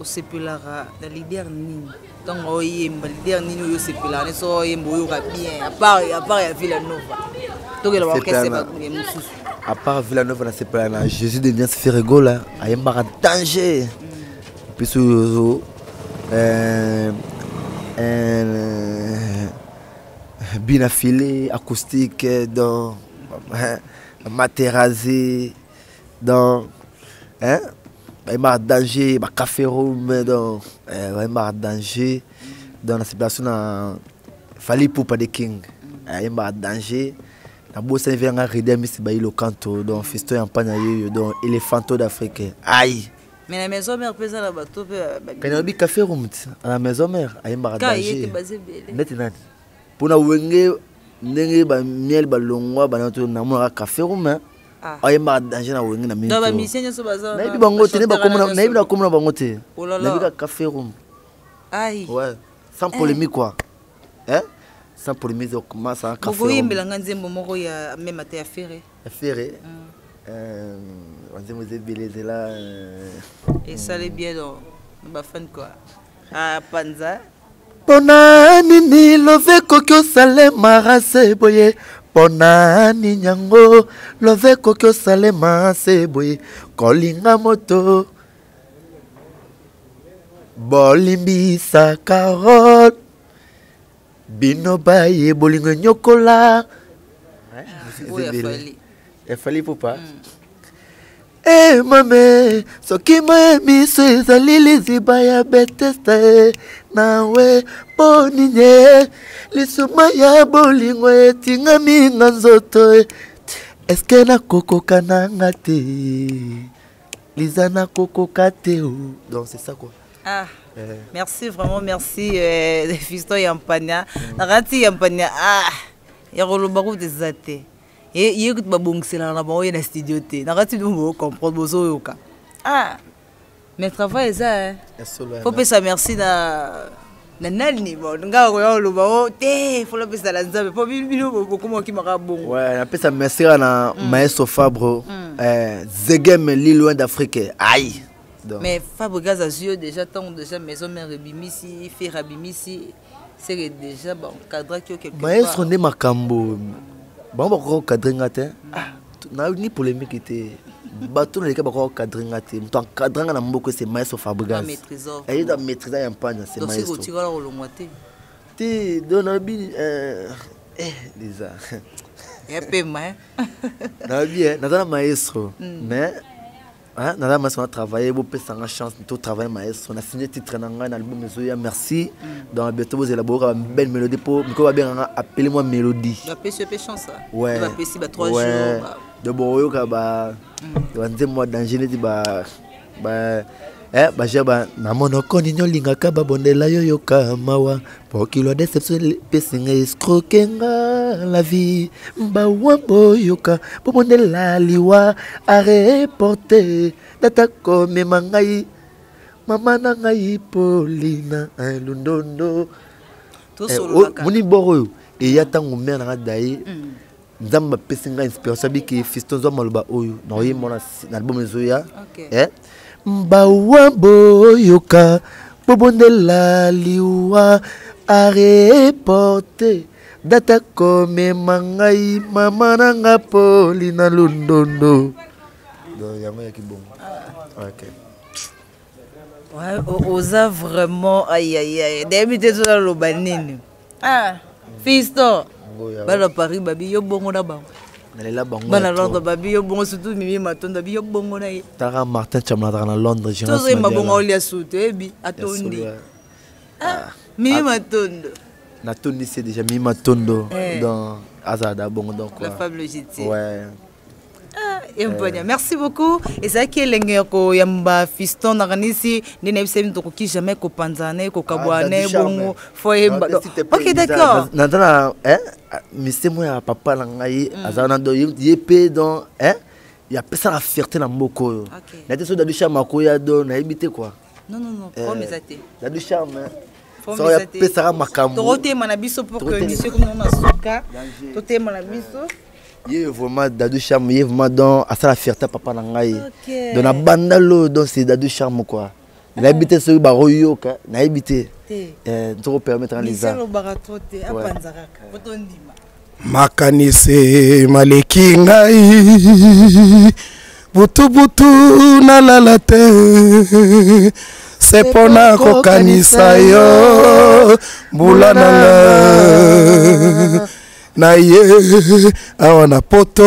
osepelaka na leader nini ntango oyemba? Leader nini oyo osepelaka ne soki oyemba oyoka bien, à part ya Villa Nova? Tokela baorchestre ya mosusu.
À part Villa Nova, nasepelaka na Jésus de Nias Ferregola, ayembaka danger. Puis oyo bina filet acoustique, donc Materazzi, donc hein, bayembaka danger, bacafé room, donc bayembaka danger. Donc nasepelaka so na Fally Ipupa de King, ayembaka danger. Nabosani ve yanga Rida Misi Bailo Kanto. Donc Fiston Yampanya yeyo, donc éléphanto d'Afrique, aïe.
Mais na maison mère mpe eza na bato mpe.
Kani alobi café room à la maison mère, ayembaka danger. Neti nani mpona Wenge, ndenge bamiel balongwa bana to namonaka café room ayembaka danger na Wenge na. Nayebi bango te, nayebi na komona bango te, nayebi kaka café room. Ouais, sans polémique quoi, hein, sans polémique. Comment ça?
Café? Bokoyembelanga nzembo moko ya meme ata ya Ferre.
Ya Ferre, banzembo eza ebele, ezela.
Esali bien, donc bafan quoi, ah, panza.
Mpona nini love ekoki osalema se boye? Mpona nini yango love ekoki osalema se boye? Kolinga moto, bolimbisa Carole, bino baye bolingo enyokola.
Efali Pupa.
E mame, soki moye miso ezali liziba ya Betesda e nawe, mpo nini lisuma ya bolingo etingami nga nzoto e? Eske nakokoka nanga te, Liza, nakokoka te o?
Donc c'est ça quoi.
Ah. Merci vraiment, merci Fiston Yampanya. Nakati Yampanya, ah, ya koloba kutu eza te. Ye kutu babongiselaka na bango ye na studio te. Nakati bino bocomprendre, bozoyoka. Ah, mais travail eza, faut pesa merci na nani. Bon, nga koya oloba o te, faut lopesa na Nzambe, po bino bokoma okimaka bongo.
Ouais, napesa merci kaka na maestro Fabro, Zegem li loin d'Afrique, aïe.
Donc. Mais Fabregas azwi yo déjà ntango déjà Maison Mère ebimisi, Ferre abimisi, c'est que déjà baencadraki yo quelque
Maestro nde makambo, bango bakoka kokadre nga te. Ah, ni polémique te, bato naleka bakoka kokadre nga te. Moto encadre nga na mboka, c'est maestro Fabregas. Aye da maîtrise ya mpanya, c'est maestro.
Otikala kolongwa te.
Te, donc nalobi Liza.
Ya pema.
Nalobi naza na maestro, mais naza maestro na travaille, bopesanga chance to travaille. Maestro na signé titre na ngai na album ezoya, merci. Donc bientôt bozela, boyoka belle mélodie, mpo mikolo babenganga appelez moi mélodie.
Bapesi yo mpe chance.
Ouais.
Bapesi ba 3 jours.
Donc boyoka ba banzembo ya danger neti ba baje ba na monoko nini olingaka babondela yo, yoka mawa mokilo ya déception epesinga escroquer nga la vie, bawa boyoka bobondela liwa areporte data komema ngai mama na ngai Polina Lundondo. Moni bor oyo eya ntango mare nanga daye, Nzambe apesi ngai inspiration, abiki fiston zwa maloba oyo na oyemba na album ezoya. Bawa boyoka bobondela liwa areporte data komema ngai mama na nga Polina Lundondo. Donc yango yaki bongo, ok.
Ouais, oza vraiment, aïe aïe aïe, nayebi te tozaloba nini. Ah, fiston, bana Paris babi yo bongo na bango.
Nalela bango.
Bana Londres babi yo bongo, surtout Mimi Matondo babi yo bongo na ye.
Tara Martin Chamala na Londres.
Tozoyemba bongo, olia su, toyebi atondi. Ah, Mimi Matondo.
Natondi, c'est déjà Mimi Matondo. Donc azala da bongo, donc.
La femme légitime.
Ouais.
Emponia, merci beaucoup. Ezalaki elenge ya koyamba fiston. Nakanisi nde nayebisa bino, tokoki jamais kopanzana na ye, kokabwana na ye bongo, fo yemba. Ok, d'accord.
Naza na misemo ya papa na ngai, aza na do ye mpe, donc yapesaka fierté na mboka oyo. Na te so Dadu Charme akoya, do nayebi te quoi.
Non, non, non, problème eza te.
Dadu Charme so yapesaka makambo.
Tokotema na biso pour que émission komi na suka, totema na biso.
Ye vraiment Dadou Charme, ye vraiment donc asala fierté papa na ngai. Donc na banda lo, donc c'est Dadou Charme quoi. Nayebi te soki bakoyoka, nayebi te, toko permettre
Liza. Apanza kaka po tondima.
Makanisi maleki ngai butubutu, nalala te, se mpona kokanisa yo. Mbula na nga na ye awa na poto,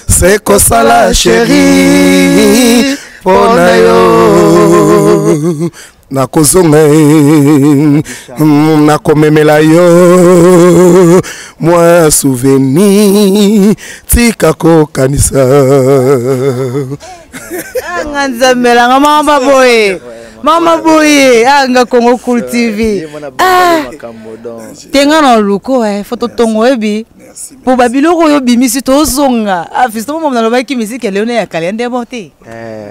se kosala chéri mpo na yo, nakozonga, nakomemela yo mwa souvenir, tika kokanisa.
Anga nzambelanga mama boye, mama boye, anga Congo Cool TV tenga na luko fo totongo oyebi po babiloko oyo obimisi, tozonga. Ah, fiston, momo nalobaki misike ya leone ya kala ya ndemo te.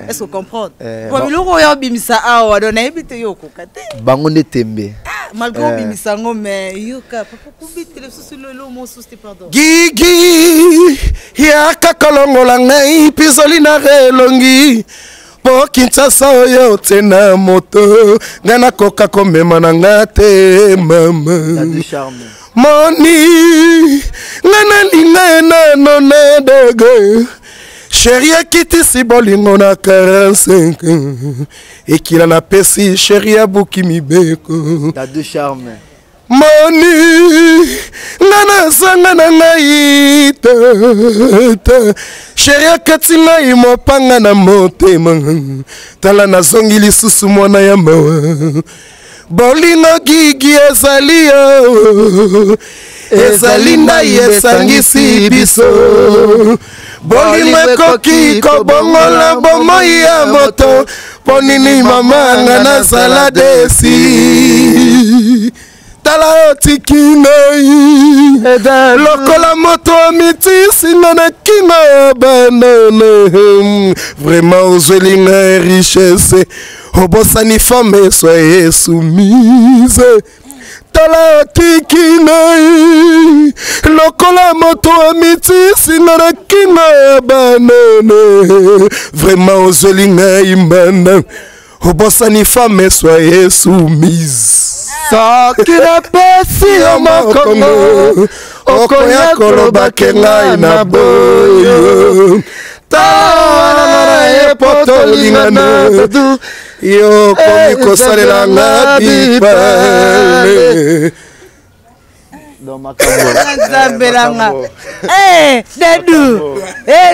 Est ce que comprendre? Po babiloko oyo obimisa awa, donc nayebi te, yo okoka te.
Bango nde tembe.
Malgré obimisa yango, mais yoka papa kobetela lisusu lelo mosusu te, pardon.
Gigi yaka kolongola ngai mpizoli na elongi, mpo Kinshasa oyo te na moto ngai nakoka komema na nga te, mama. Moni ngai nalinga ye nano na dege, chéri akitisi bolingo na 45 ekila, napesi chéri abuki mibeko.
Dadou Charme.
Moni nga nazanga na ngai te te, chéri akati ngai mopanga na motema, tala nazongi lisusu mwana ya mawa. Bolingo Gigi ezali yo, ezali ndai esangisi biso. Bolingo ekoki kobongola bomoi ya moto, mpo nini mama nga nazala déçu? Tala otiki ngai lokola moto amitisinga na kingo ya banane. Vraiment ozweli ngai richesse, obosani femme soye soumise. Tala otiki ngai lokola moto amitisinga na kingo ya banane. Vraiment ozweli ngai mbanda, obosani femme soye soumise.
Soki napesi yo mokongo,
okoya koloba ke ngai na boyo. Tala na ye po tolingana, yo komi kosalela nga bipale.
Nzambe na nga, Dadu,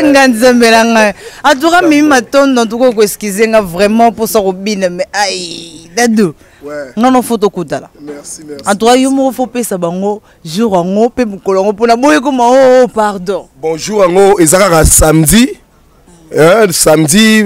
nga Nzambe na ngai. En tout cas, Mimi Matondo, en tout cas okoexcuse nga vraiment mposa kobina, mais ai, Dadu, nga no fo tokutana. En tout cas, yo moko fo pesa bango jour yango mpe mokolo yango mpona boye koma. Oh, pardon.
Bonjour, yango eza kaka samedi, hein, samedi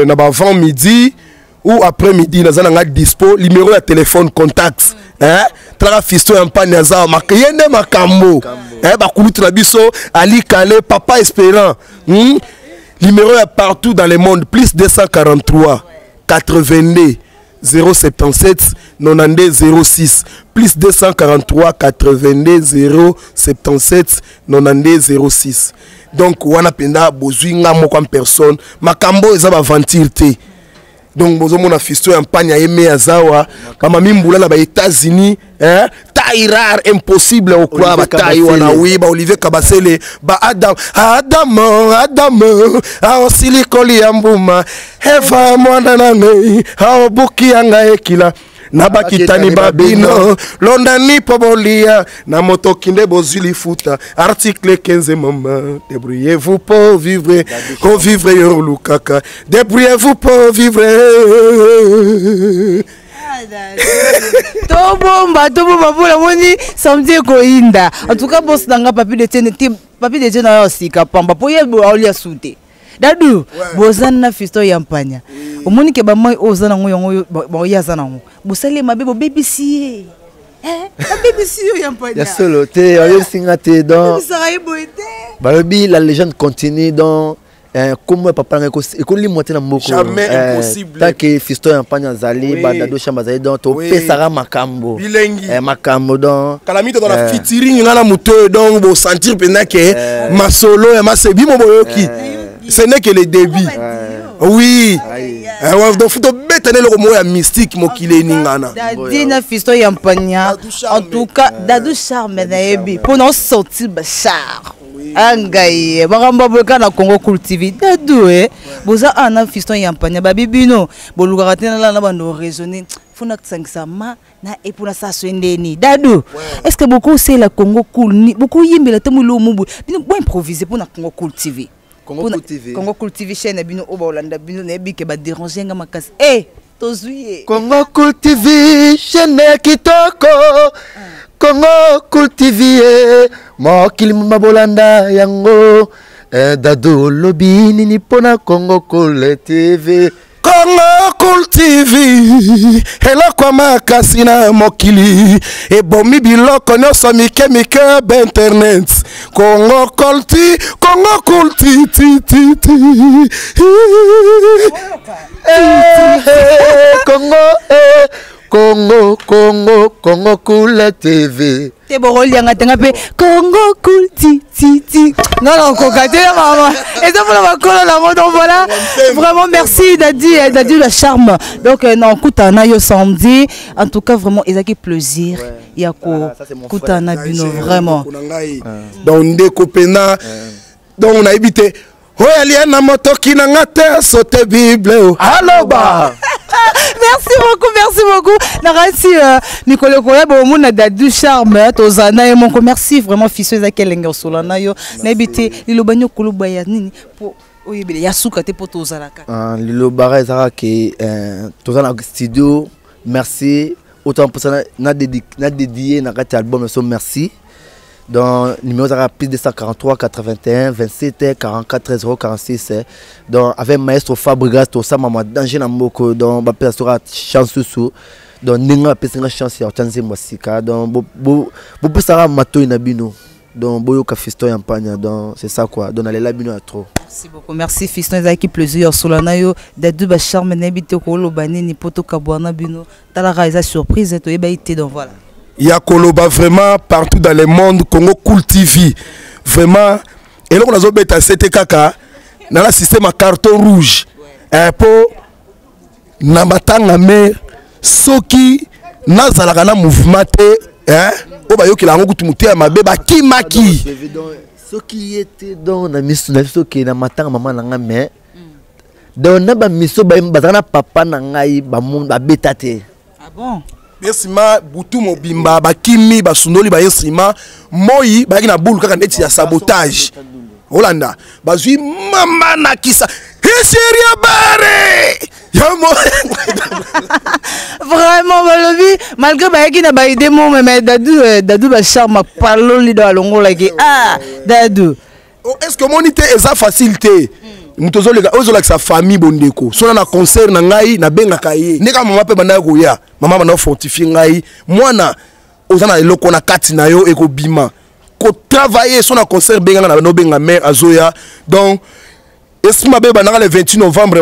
na bavant midi ou après midi, naza na nga dispo. Numéro ya téléphone contact, hein, talaka Fisto ya Mpani aza ye nde makambo, hein, bakulutu na biso Ali Kale, Papa Espérant, Numéro ya partout dans le monde: plus 243 82 077 92 06, plus 243 82 077 92 06. Donc wana mpenza bozwi nga moko en personne. Makambo eza baventure te. Donc bozomona Fisto ya Mpani ayeme azawa, bamami mbula na baÉtats-Unis, hein? Taille rare, impossible okwa bataille wana. Oui, ba Olivier Kabasele, ba Adam, Adam, Adam aosili kolia mbuma. Eva mwana na ngai aobuki yanga ekila na bakitani babino londani mpo bolia na motoki nde bozwi lifuta. Article 15, mama, débrouillez-vous pour vivre, kovivre yo olukaka, débrouillez-vous pour vivre.
Tobomba, tobomba mpona moni samedi ekoyinda. En tout cas, boss na nga Papi de Tiene te, Papi de Tiene ayo sika pamba mpo ye aolia su te. Dadu, boza na Fisto ya Mpanya, omoni ke bamai oyo oza nango yango oyo aza nango, bosali ye mabe, bobebisi ye, babebisi yo ya Mpanya.
Ya solo te, bayebisi nga te. Donc
bebisaka ye boye te.
Balobi la légende continue. Donc kombo ya papa na ngai ekolimwa te na mboka.
Jamais, impossible.
Tant que Fiston ya Mpanya azali,
Oui.
badado shamba azali, donc topesaka makambo.
Bilengi.
Makambo donc.
Kala mingi toza na featuring nga na moto oyo, donc bosentir mpenza ke masolo ya masebimo boyoki, ce n'est que le début. Oui. Ouais, donc faut tobeta na eloko moko ya mystique, mokili eningana.
Dadi na Fisto ya Mpanya.
Dadu Charme.
En tout cas, Dadu Charme, nayebi mpo na osortir bachar angai makambo boye kaka na Congo Cool TV. Dadu, e boza awa na Fiston ya Mpanya, babi bino bolukaka te nalala na bando raisonner, funa kosangisa ma na e mpona saso endeni. Dadu, est ce que bokosela Congo Cool bokoyembela te molo moboye bino boimprovise mpona Congo Cool TV?
Congo Cool TV.
Congo Cool TV, chaîne na bino oyo baolanda bino, nayebi ke badérange nga makasi e tozwi ye.
Congo Cool TV, chaîne ya kitoko. Congo Cool TV, mokili moma bolanda yango. Dadu, olobi nini mpona Congo Cool TV?
Congo Cool TV, eloko ya makasi na mokili, ebomi biloko nyonso mike mike bainternet. Congo Cool T, Congo Cool T T T T.
Congo, Congo, Congo, Congo Cool TV.
Te, bokolianga tenga mpe Congo Cool ti ti ti nga na okoka te ya mama, eza mpona bakolo nango. Donc voilà, vraiment merci Dadi, Dadi la charme. Donc na okutana na yo samedi. En tout cas, vraiment ezalaki plaisir ya kokutana na bino vraiment.
Na ngai donc ndeko mpena, donc nayebi te oyo alia na motoki na nga te, asote Bible o aloba.
Merci beaucoup, merci beaucoup. Nakati mikolo koya bomona Dadu Charme, tozala na ye moko. Merci vraiment, fiso, ezaki elenge osola na yo. Nayebi te liloba nini okoloba ya nini mpo oyebele ya suka te mpo tozalaka.
Ah, lilobaka ezalaka ke toza na studio. Merci autant mposa na dédié na kati ya album so. Merci. Donc numéro ezalaka plus 243 81 27 44 046. Donc avec maestro Fabregas, tosala mama danger na mboka. Donc bapesa soka chance susu.
Donc ndenge apesi nga chance ya kotya nzembo ya sika, donc bopesaka matoi na bino, donc boyoka Fiston ya Mpanya. Donc c'est ça quoi, donc nalela bino ya trop.
Merci beaucoup, merci Fiston, ezalaki plaisir ya solo na yo. Dadu Bacharme, nayebi te koloba nini mpo tokabwana bino. Talaka, eza surprise, toyebaki te, donc voilà.
Ya koloba vraiment, partout dans le monde, Congo Cool TV vraiment, eloko nazobeta sete kaka nala système ya carton rouge mpo na matanga mare soki nazalaka na mouvement te, oyo bayokela yango kutu moteya mabe bakimaki.
Soki ye te, donc na miso na biso okende na matanga mama na nga, mais donc na bamiso bazalaka na papa na ngai, babeta te.
Ah bon?
Ye nsima butu mobimba bakimi, basundoli baye nsima moi bayaki na bulu kaka neti ya sabotage. Olanda bazwi mama na kisa eseria bare yamo.
Vraiment, balobi malgré bayaki na baide mo, mais Dadu, Dadu Bacharme paloli do alongolaki. Ah, Dadu.
Oh, est ce que omoni te, eza facile te. Moto ozoleka oyo ozolakisa famille bondeko sona na concert na ngai, nabengaka ye nde kaka mama mpe bandaki koya, mama banda kofortifie ngai: mwana oza na eloko na kati na yo, ekobima, kotravaille. So na concert benganga na banda obenga mare azoya. Donc esprit mabe ebandaka le 28 novembre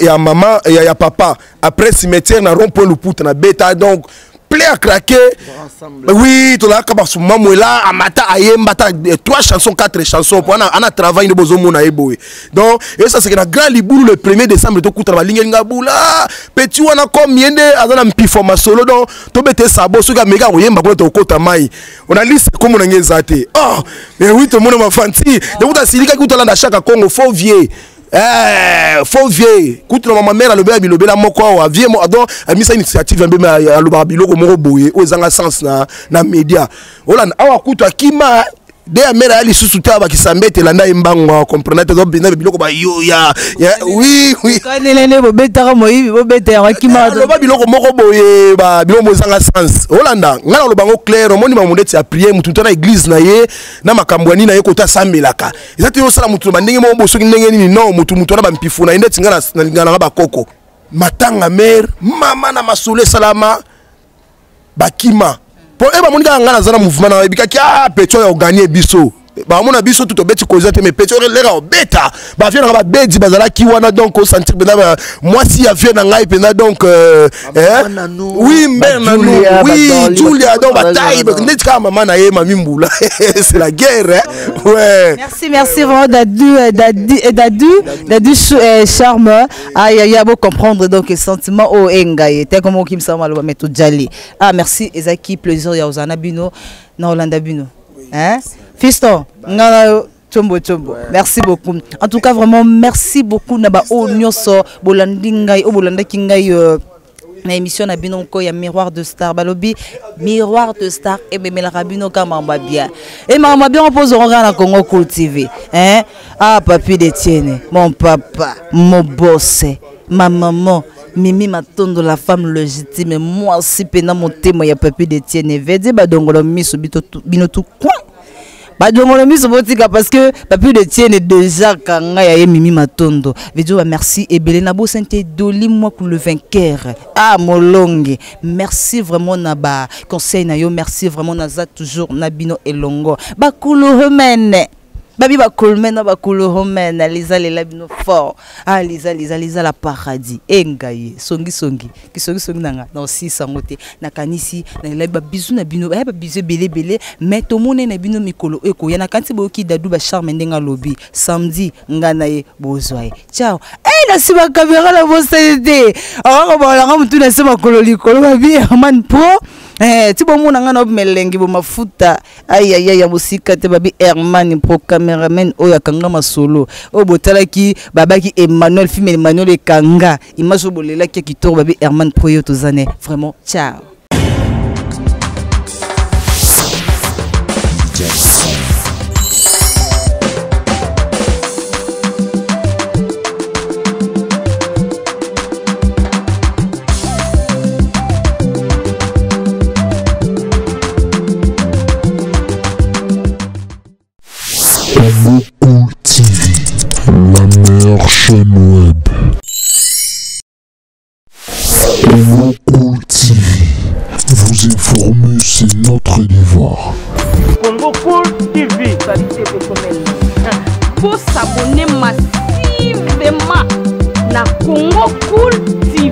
ya mama ya papa, après cimetière na rond point Luputa na beta, donc plein à craquer. Oui, tolaka basuma mwela amata ayemba ta trois chansons, quatre chansons po ana ana travail nde bozomona ye boye. Donc esa seke na grand libulu le 1er décembre tokutana, balingeli nga bula petit wana comme ye nde aza na mpifo masolo. Donc tobete sabo, soki ameki akoyemba kuna, tokota mai ona liste kombo na nge eza te. Oh mais oui, tomona mafanti donc asilikaki kutu alanda Chaka Congo, faux vieux. Eh, faux vieux kutu na mama mare alobela bilobela moko awa vieux mo donc amisa initiative mbe alobaka biloko moko boye oyo ezanga sens na média. Olanda awa kutu akima de ya mare aya lisusu te, abakisa mbete elanda ye mbango, comprendre te tobina biloko bayo ya oui.
Kanelene bobetaka moyibi, bobeta yango akima.
Aloba biloko moko boye, ba biloko moko ezanga sens. Olanda ngai naloba yango clair, omoni makambo ndeti ya prière, mutu mutu na église na ye na makambo ya nini na ye kota asambelaka, eza te osala mutu na bandenge moko boye soki ndenge nini. Non, mutu mutu wana bampifu na ye ndeti ngai nalingaka nanga bakoko matanga mare mama na masolo esalama bakima mpo e bamoni kaka ngai naza na mouvement na ebikaki. Ah, petit oyo oganye biso, bamona biso tu tobeti koza te, mais petit oyo leka obeta bavie nanga, babedi bazalaki wana. Donc osentir mpenza mwasi ya vie na ngai mpenza, donc oui, mère na nous, oui, Julia, donc bataille neti kaka mama na ye mami mbula, c'est la guerre, hein? Ouais.
Merci, merci vraiment Dadu, Dadu, Dadu, Dadu Charme. Aïe aïe, bo comprendre donc sentiment o engaye te comme okimisa maloba, mais tojali. Ah, merci, ezaki plaisir ya ozana bino na olanda bino, hein, fiston ngana chombo chombo. Merci beaucoup en tout cas, vraiment merci beaucoup na ba oyo nyonso bolandi ngai, oyo bolandaki ngai na émission na bino moko ya Miroir de Star. Balobi Miroir de Star ememelaka bino ka makambo ya bien e makambo ya bien mpo ozongo kaka na Congo Cool TV, hein. Ah, papi d'Etienne, mon papa, mon boss, ma maman Mimi Matondo, la femme légitime, mwasi mpe na motema ya papi d'Etienne vedi badongolo miso bino tu coin badongolo miso botika, parce que papi d'Etienne déjà kanga ya ye Mimi Matondo vedio. Ba merci ebele na bosani te Doli Mwaku le vainqueur, ah molonge, merci vraiment na ba conseil na yo, merci vraiment, naza toujours na bino elongo. Bakulu humene babi bakulme na bakulu humene liza lela bino fort. Ah, liza liza liza la paradis e ngai songisongi kisongisongi na nga na osisa yango te. Nakanisi nalelabi babizu na bino, baya babizu ebele ebele, mais tomoni na bino mikolo oyo ekoya. Nakanisi boyoki Dadu Bacharme ndenge alobi samedi ngai na ye bozwa ye. Ciao. E na nsima kamera na bosani te, akokobalanga motu na se makolo likolo, babi Herman Pro. Ti bomona ngai na melengi bo mafuta ayaya ya mosika te, babi Herman Pro cameraman oyo akanga masolo oyo botalaki, babaki Emmanuel film Emmanuel ekanga image oyo bolelaki ya kitoko, babi Herman Pro oyo tozane vraiment. Ciao.
Congo Cool TV, la meilleure chaîne web. Congo Cool TV. Informer, c'est notre devoir.
Congo Cool TV.
Vous s'abonner massivement na Congo Cool TV.